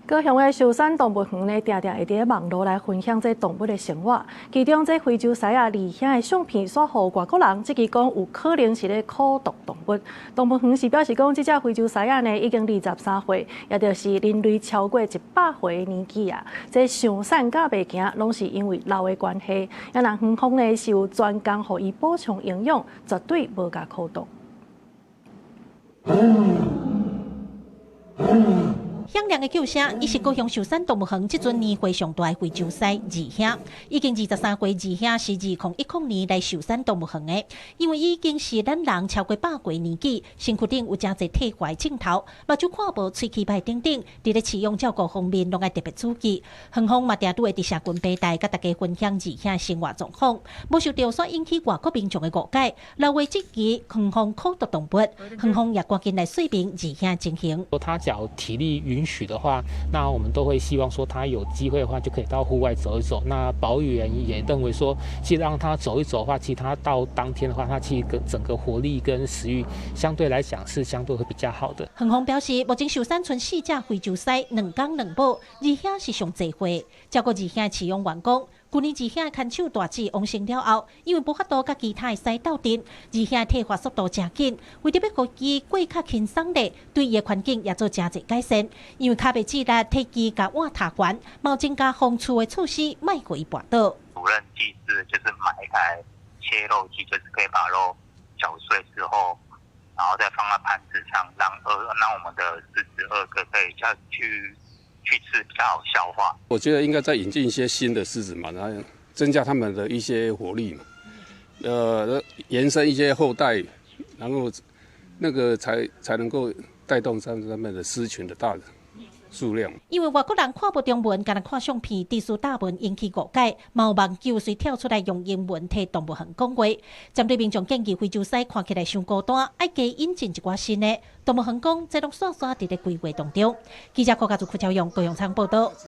高雄的壽山動物園呢，定定會佇網路來分享這動物的生活。其中，這非洲獅仔二兄的相片，煞予外國人質疑講有可能是咧口毒動物。動物園是表示講，這隻非洲獅仔呢已經23歲，也就是人類超過100歲的年紀啊。這傷瘦佮袂行，攏是因為老的關係。啊，若園方呢是有專工予伊補充營養，絕對無共苦毒。響亮的叫聲，伊是高雄壽山動物園這陣年歲上大的非洲獅二兄，已經23歲。二兄是2010年來壽山動物園的，因為已經是咱人超過100歲年紀，身軀頂有誠濟退化症頭，目睭看無、喙齒䆀等等，佇咧飼養照顧方面攏愛特別注意。園方嘛，定拄會佇社群平台佮大家分享二兄生活狀況，無想著煞引起外國民眾的誤解，留話質疑園方口毒動物，園方也趕緊來說明二兄情形。他只要體力允許的話，那我們都會希望說他有機會的話就可以到戶外走一走。那保育員也認為說，其實讓他走一走的話，其實他到當天的話，他其實整個活力跟食慾相對來講是相對會比較好的。園方表示，目前壽山賰四隻非洲獅，兩公兩母，二兄是上濟歲，照顧二兄飼養員講，舊年二兄牽手大姊往生了後，因為無法度佮其他的獅鬥陣，二兄退化速度誠緊，為著欲予伊過較輕鬆咧，對伊的環境也做誠濟改善。因為跤袂智力，體肌共倚頭懸，嘛增加防鼠的措施，莫予伊跋倒。主任技師就是買一台切肉機，就是可以把肉攪碎之後，然後再放在盤子上，讓我們的獅子二哥可以下去吃比較好消化。我覺得應該再引進一些新的獅子嘛，然後增加他們的一些活力嘛，延伸一些後代，然後那個才能夠帶動他們的獅群的大數量。因為外國人看無中文，干焦看相片，致使大文引起誤解，嘛有網友隨跳出來用英文替動物園講話。針對民眾建議非洲獅看起來傷孤單，愛加引進一寡新的。動物園講，這攏煞煞佇咧規劃當中。記者郭家祖、郭昭勇、高永昌報道。